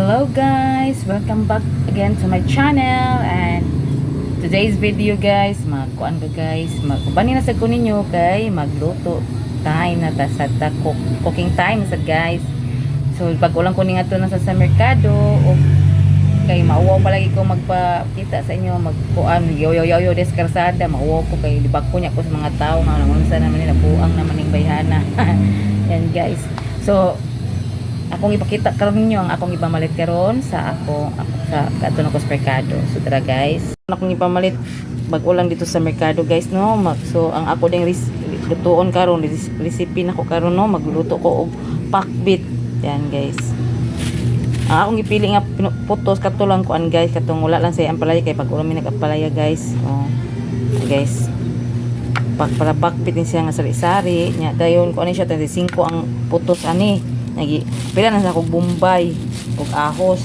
Hello guys! Welcome back again to my channel, and today's video guys, magkuan ka guys, magbani na sa ko ninyo kay magluto time na ta sa ta cooking time sa guys. So pag ulang ko ni nga to na sa merkado o kay mauwaw palagi ko magpakita sa inyo, magkuan yo yo yo yo des karsada, mauwaw ko kay libak ko niya ko sa mga tao nga nangunsa naman nila, buang naman ning bayhana. Yan guys. So akong ipakita karon ninyo ang akong ipamalit karon sa ako sa kadto na ko sa merkado. So tara guys. Akong ipamalit bag-o lang dito sa merkado guys, no. So ang ako ding lutuon karon, recipe nako karon, no, magluto ko og pakbit. Yan guys. Ang akong gipili nga putos kato lang kuan guys, katong wala lang sa ampalaya kay pag ulam mi nag-ampalaya guys. Oh. Guys. Pak para pakbit ni siya nga sari-sari nya, dayon kuan ni siya, 35 ang putos ani. Nagi pila na sa akong bombay ug ahos.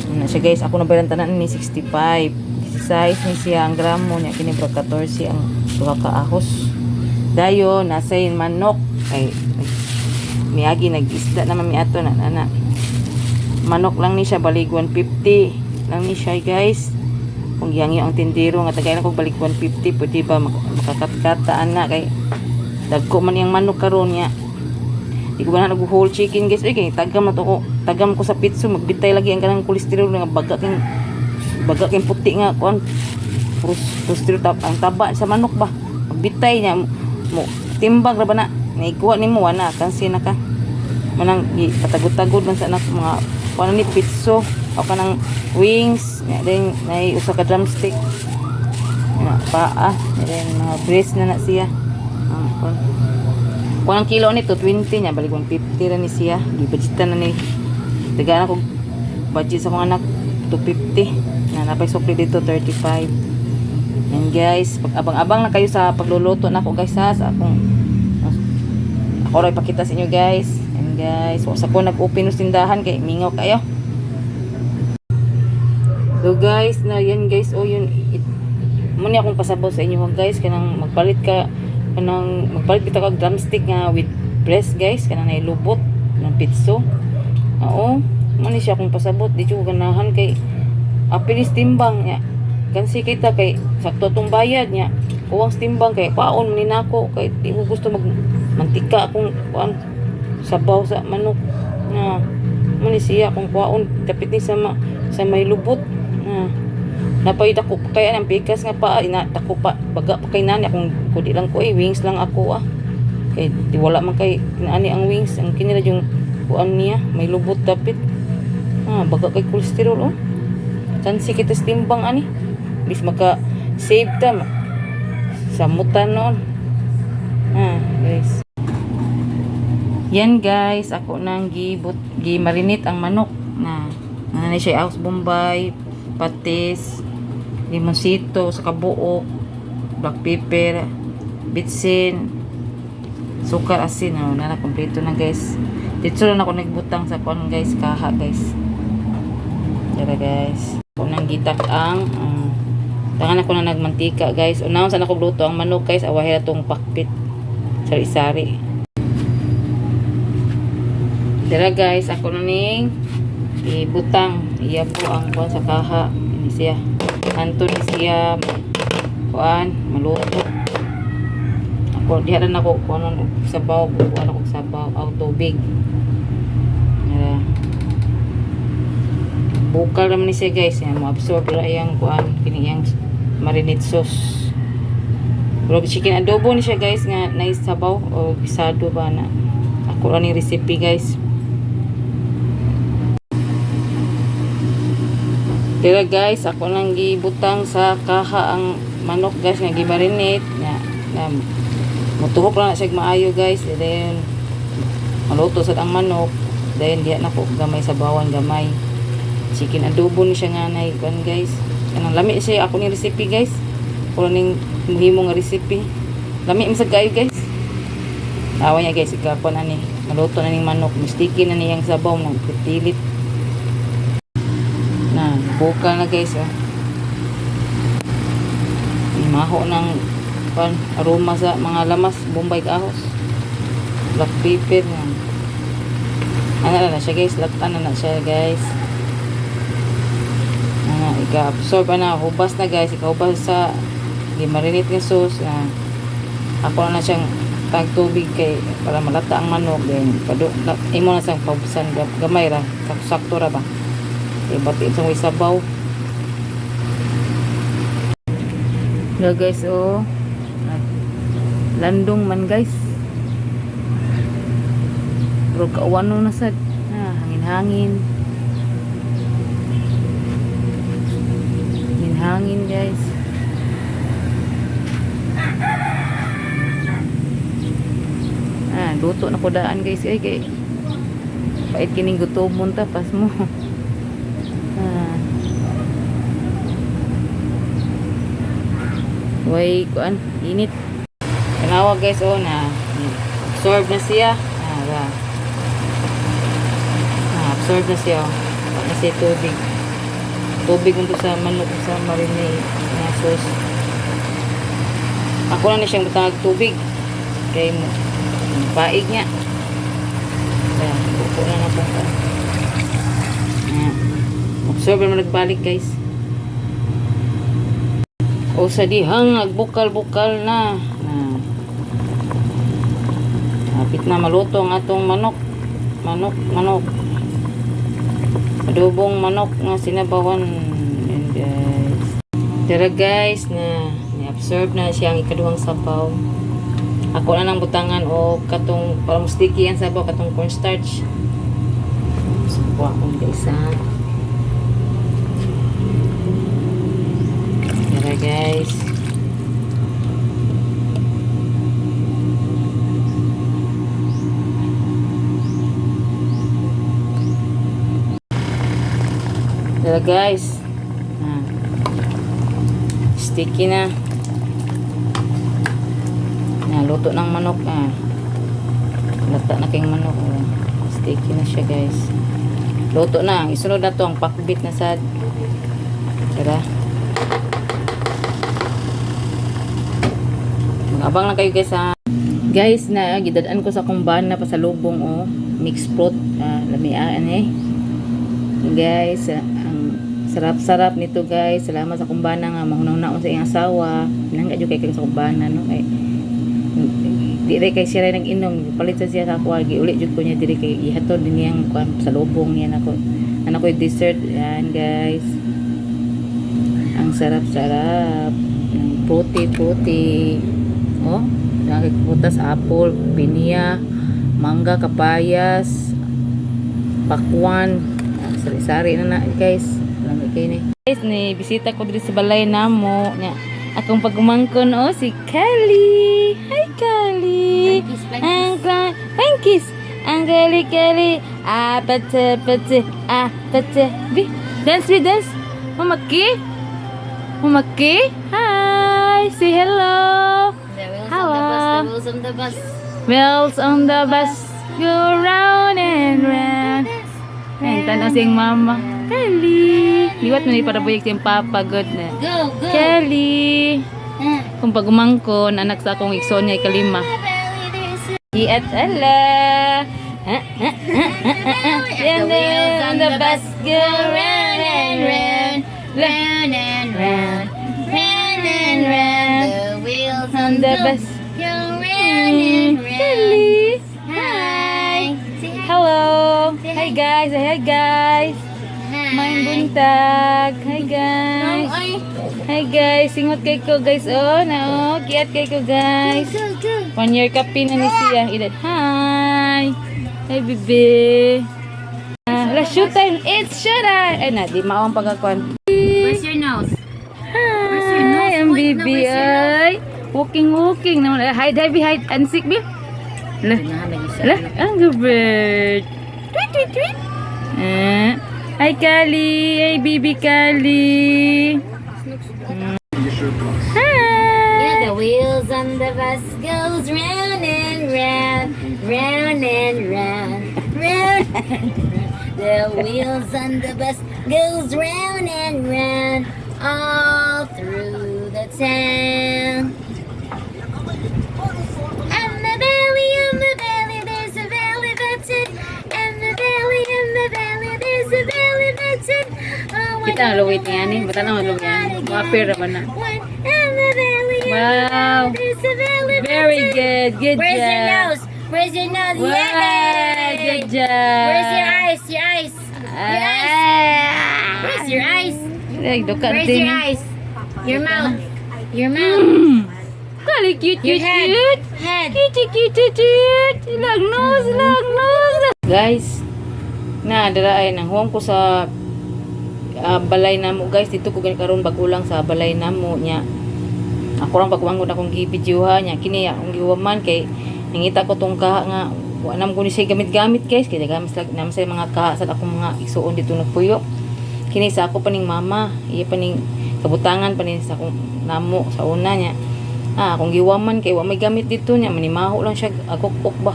Ano na siya guys, ako na bayaran tanan ni 65. Size ni siya ang gramo niya, kini bro 14 ang duha ka ahos. Dayon nasa yung manok ay miagi nag-isda naman mi ato na na. Manok lang ni siya, balig 150 lang ni siya guys. Kung gihangyo ang tindero nga tagay na kog balik 150, pwede ba makakatkataan na kay dagko man iyang manok karon niya. Di ko ba na nag whole chicken guys. Uy, kay tagam na to ko. Tagam ko sa pitso, magbitay lagi ang kanang kolesterol nga baga king puti nga kuan. Cholesterol tap ang taba sa manok ba. Magbitay niya mo timbang ra ba na. Naikuha nimo wala kansi na ka. Manang patagod-tagod man sa anak mga kuan ni pitso o kanang wings nya, then nay usa ka drumstick. Na paa, then mga breast na na siya. Ang kuan. Kung ang kilo nito 20 niya, balik 150 ra ni siya. Gibudgetan na ni. Tagaan ako budget sa akong anak 250. Na napay sukli dito 35. Yan guys, pag abang-abang na kayo sa pagluluto nako guys ha, sa akong ako ra ipakita sa inyo guys. Yan guys, wa sa ko nag-open ng tindahan kay mingaw kayo. So guys, na yan guys, oh yun mo ni akong pasabot sa inyo guys, kanang magpalit ka, kanang magpalit bitaw kag drumstick nga with breast guys, kanang nailubot ng pitso. Oo, mo ni siya akong pasabot, di ko ganahan kay apilis timbang niya. Kansi kita kay sakto tong bayad niya. Kuwang timbang kay kwaon ni nako kay di ko gusto mag mantika akong kuan sabaw sa manok na mo ni siya akong kwaon dapit ni sa sa may lubot na napay dako pa kay ang pikas nga pa ina dako pa baga pa kay nani akong kudi lang ko eh, wings lang ako ah, kay di wala man kay kinaani ang wings, ang kinila yung kuan niya may lubot dapit ah, baga kay cholesterol oh. Kansi kita sa timbang ani, bis maka save ta samutan noon ah guys. Yan guys, ako nang gibut gi-marinate ang manok na na ni siya ahos bombay, patis, limonsito sa kabuok, black pepper, bitsin, sukar, asin. Oh, na na kompleto na guys. Dito lang ako nagbutang sa kuan guys, kaha guys. Dara guys. Ako nang gitak ang tangan ako na nagmantika guys. Unahon sa nako luto ang manok guys, awahi na tong pakbit. Sari-sari. Dara guys, ako na ning ibutang iya po ang kuan sa kaha. Ini siya. Anto ni siya kuan maluto. Ako diha na nako kuan og sabaw, kuan ako sabaw aw tubig. Dara. Bukal naman ni siya guys, yan mo absorb ra iyang kuan kini iyang marinade sauce. Pero chicken adobo ni siya guys nga nice sabaw o gisado ba na. Ako ra ni recipe guys. Pero guys, ako nang gibutang sa kaha ang manok guys nga gimarinate nga na mutuhok lang na siya maayo guys. Then maluto sad ang manok. Then diha na ko gamay sa bawan gamay. Chicken adobo ni siya nga nay kuan guys. Kanang lami siya ako ni recipe guys. Ako ning muhimo nga recipe. Lami man sad kayo guys. Tawa niya guys, ikaw na ni. Maluto na ning manok, sticky na niyang sabaw nang pilit. Na, bukal na guys oh. Maho ng pan aroma sa mga lamas, bombay ahos. Black pepper na. Ano na, na siya guys, latan na na siya guys. Ah, ika-absorb na, hubas na, guys, ika-hubas sa gi-marinate nga sauce. Ah, ako na siyang tag tubig kay para malata ang manok, then pado imo na siyang pabsan, gamay ra, sakto ra ba, kay bati sa way sabaw na, guys. Oh, landong man, guys, pero kaawano na sad. Ah, hangin-hangin, hangin-hangin, guys. Ah, luto na ko daan, guys, ay kay pait kining gutomon ta pas mo. Ah. Way kuan, init. Tanawa, guys, oh, na absorb na siya. Ah, ba. Ah, absorb na siya. Oh. Wa na siya tubig. Tubig unto sa manok sa marinade na sauce. Ako lang na siyang butangag tubig. Kay mo paig niya. Kaya, buko na na po. Ayan. Absorb na nagbalik, guys. O sa dihang nagbukal-bukal na. Na. Hapit na maluto ang atong manok. Manok, manok. Adobong manok nga sinabawan. Ayan, guys. Tara, guys, na ni-absorb na siya ang ikaduhang sabaw. Ako na nang butangan o katong para mo sticky ang sabaw, katong cornstarch. Subuha akong, guys, ha. Tara, guys. Tara, guys. Ah. Sticky na. Na, luto ng manok, ah. Lata na kayong manok. Oh. Sticky na siya, guys. Luto na. Ang isunod na to ang pakbit na sad. Tara. Mag-abang lang kayo, guys, ha. Guys, na gidad-an ko sa akong bana pasalubong, oh. Mixed fruit, ah, lamian eh. Guys, ah, ang sarap-sarap nito, guys. Salamat sa akong bana nga mahunahuna sa iyang asawa. Nangga jud kay kay sa akong bana, no, kay di rin kay siya rin nag-inom, palit sa siya sa ako, giuli jud ko niya diri kay ihatod din niyang kuan sa lubong niya nako. Ano ko yung dessert yan, guys. Ang sarap-sarap ng puti puti. Oh, nakikputas, apple, pinya, mangga, kapayas, pakwan. Ah, sari-sari na na, guys. Lami kay ni, guys. Ni bisita ko diri sa balay namo nya akong pagumangkon, oh, si Kelly. Hi, Kelly. Ang Frankis. Ang Kelly, Kelly. Ah, pate, pate, ah, pate. Bi, dance, bi, dance. Mamaki? Mamaki? Hi, say hello. The wheels Hello. on the bus, the wheels on the bus. Wheels on the bus go round and round. Ay, tanaw siyang mama. Kelly. Liwat mo ni para buyag siyang papa. Good na. Go, go. Kelly. Ah. Kung pagumangkon, anak sa akong igsoon niya ikalima. Belly, there's a Iat ala. Ha, ha, ha, ha, ha, ha. The wheels on the bus go round and round, round and round, round and round. The wheels on The bus. Go round and round. Kelly. Hi. Say hi. Hello. Hi, guys. Hi, guys. Hi. Maayong buntag. Hi, guys. Ay. Hi, guys. Singot kay ko, guys. Oh, na oh. Kiat kay ko, guys. Go, go. 1 year kapin na ni siya. Edad. Hi. Hi, bebe. Ah, let's shoot time. It's shoot time. Ay na, di mao ang pagkakuan. Where's your nose? Hi, Nose? ang Point na, baby where's your nose? ay. Walking, walking. Naman. Hide, hide, hide. Ansik, bi. Lah, lah, ang good bird. Tweet, tweet, tweet. Ah. Hi, Kali. Hi, baby Kali. Hi. Yeah, the wheels on the bus goes round and round, round and round, round and round. The wheels on the bus goes round and round, all through the town. And the belly, there's a belly button. And the belly, there's a belly button. Oh, I Kita ang luwit niya ni. Bata na maluwit yan. Mga ba na? One in the belly of the Wow. there's a belly Very button. good. Good Where's job. your nose? Where's your nose? Wow, Yay! good job. Where's your eyes? Your eyes. Your eyes. Ah. Where's your eyes? Ay, duka Where's din. your eyes? Your mouth. Your mouth. Kali cute, Your cute, head. cute. Head. Cute, cute, cute, cute. Ilang nose, ilang nose. Guys, na dara ay nang huwang ko sa balay namo, guys. Dito ko gani karon bag-o lang sa balay namo nya. Ako lang pagwangon akong gibidyoha nya kini akong giwaman kay nangita ko tong kaha nga wa nam ko ni siya gamit-gamit, guys, kay gamit sa nam sa mga kaha sa akong mga igsuon dito nagpuyo. Kini sa ako pa ning mama, iya pa ning kabutangan pa ni sa akong namo sa una niya. Akong giwaman kay wa may gamit dito niya, manimaho lang siya agok-ok ba.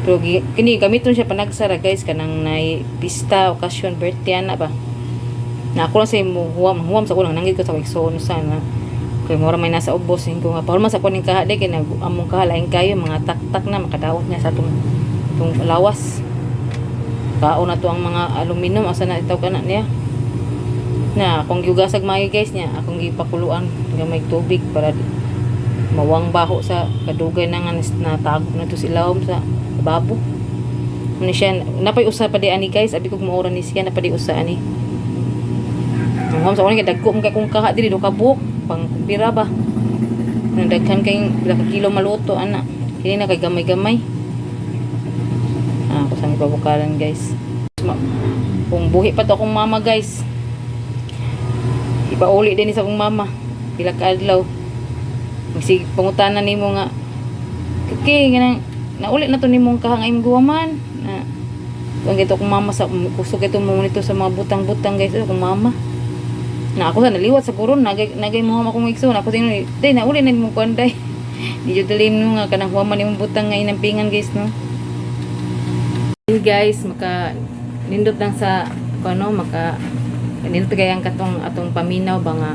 Pero kini gamiton siya panagsara, guys, kanang nay pista, okasyon, birthday ana ba. Na ako lang sa imo huwam, huwam sa kulang nanggit ko sa igsuon sana. Kay mura may nasa ubos ko nga pahulman sa kuning kaha day kay nag among kaha lain kayo mga taktak na makadaot niya sa atong atong lawas. Kaon na to ang mga aluminum asa na itaw kana niya. Na akong giugasag maayo, guys, niya akong gipakuluan gamay tubig para mawang baho sa kadugay na nga natago na to sa ilawom sa babo. Ano siya, napay usa pa di ani, guys, abi kog maura ni siya napay di usa ani. Ang sa kay dagko man kay kung kaha diri do ka buok pang kumpira ba. Nang daghan kay pila ka kilo maluto ana. Kini na kay gamay-gamay. Ako sa ipabukalan, guys. Kung buhi pa to akong mama, guys. Ipauli din ni sa akong mama. Pila ka adlaw. Magsig pangutana nimo nga kay ganang nauli na to nimong kaha nga imong guwaman. Na kung gito akong mama sa kusog ito mo nito sa mga butang-butang, guys, akong mama. Na ako sa naliwat sa kuron nagay nagay mo akong igsoon ako sa day nauli na nimong kuan day. Di jud dali mo nga kanang huwaman nimong butang nga inampingan, guys, no. Hey guys, maka nindot lang sa kuno maka nindot kay ang katong atong paminaw ba nga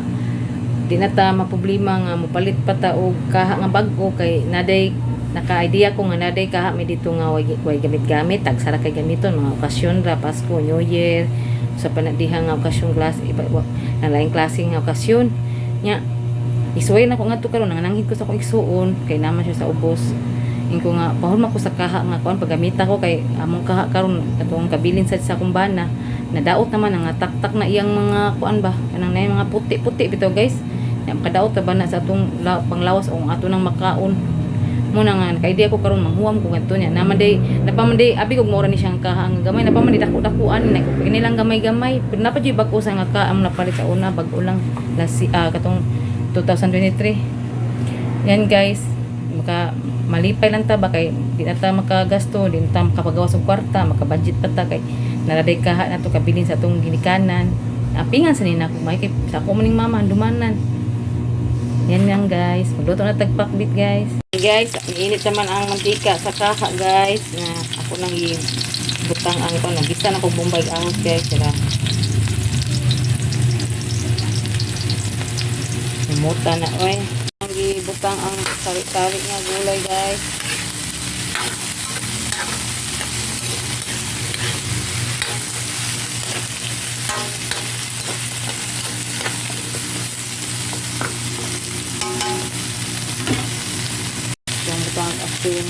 di na ta maproblema nga mopalit pa ta og kaha nga bag-o kay naday naka-idea ko nga naday kaha mi dito nga way gamit-gamit tagsara kay gamiton mga okasyon ra Pasko, New Year sa panadiha nga okasyon class iba na laing klase nga okasyon nya isuway na ko ngadto karon nangananghid ko sa akong igsuon kay naman siya sa ubos. Ingko nga pahulma ko sa kaha nga kuan paggamita ko kay among kaha karon katong kabilin sad sa akong bana nadaot naman ang taktak na iyang mga kuan ba kanang na mga puti-puti bitaw, guys. Nya makadaot ta ba na sa atong panglawas o ang ato nang makaon mo na nga kay di ako karon manghuam ko ngadto niya naman day napaman day abi kog mura ni siyang kaha nga gamay napaman day dako-dakuan na kini lang gamay-gamay pero napa jud bag-o sa nga ka am napalit sa una bag-o lang last katong 2023 yan, guys. Maka malipay lang ta ba kay di na ta makagasto, di na ta makapagawas og kwarta, makabudget pa ta kay naraday kaha na to kabilin sa atong ginikanan. Apingan sa nina ko may kay sa ako maning mama handumanan. Yan lang, guys, magluto na tagpakbit, guys. Guys, init naman ang mantika sa kaha, guys, na ako nang butang ang ito nagisa na ko bombay ahos, guys, sila Muta na oy. Ang gibutang ang sari-sari nga gulay, guys. Yung butang ang asin.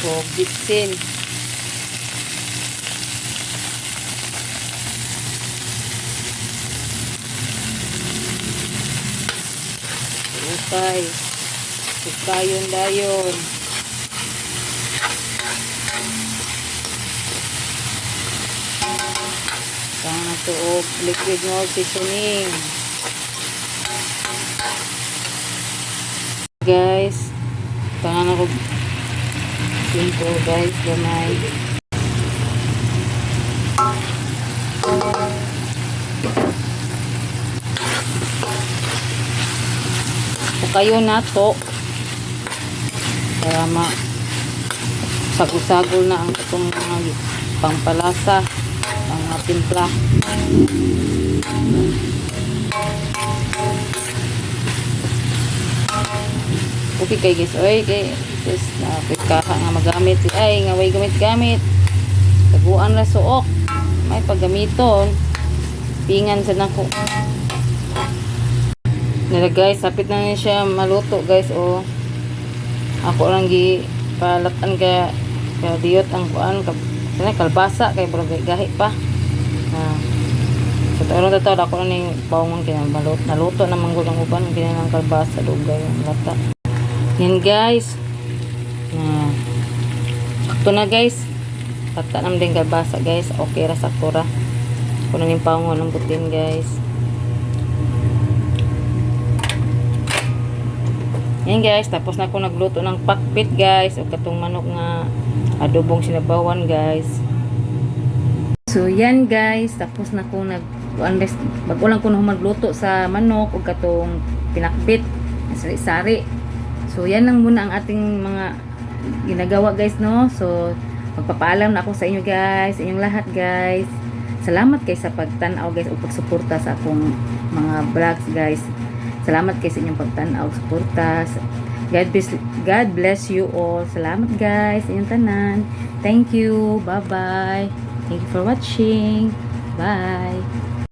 O bitsin. Ukay. Ukayon dayon. Kang na to og liquid more seasoning. Guys, tangan ako simple, guys, gamay. Kayo na to para ma sagol-sagol na ang itong mga pampalasa, ang mga timpla. Okay kay guys, oy kay Guys, na kaha nga magamit si ay nga way gamit-gamit. Taguan ra suok. May paggamiton. Pingan sa nako. Nila guys, sapit na ni siya maluto, guys, oh. Ako lang gi palatan kaya kaya diyot ang kuan ka sana kalbasa kay bro gahi pa. Ah. Sa taon na ako lang ning paungon kaya maluto, naluto na manggol ang uban kaya ng kalbasa dugay ang lata. Yan, guys. Na sakto na, guys. Lata naman din kalbasa, guys. Okay ra, sakto ra. Ako na ning paungon ang butin, guys. Yan guys, tapos na ako nagluto ng pakbet, guys, o katong manok nga adobong sinabawan, guys. So yan guys, tapos na ako nag kuan, guys, bago lang ko na magluto sa manok o katong pinakbet, sari-sari. So yan lang muna ang ating mga ginagawa, guys, no. So magpapaalam na ako sa inyo, guys, sa inyong lahat, guys. Salamat kay sa pagtan-aw, guys, o pagsuporta sa akong mga vlogs, guys. Salamat kay sa inyong pagtan-aw, suporta. God bless you all. Salamat, guys, sa inyong tanan. Thank you. Bye-bye. Thank you for watching. Bye.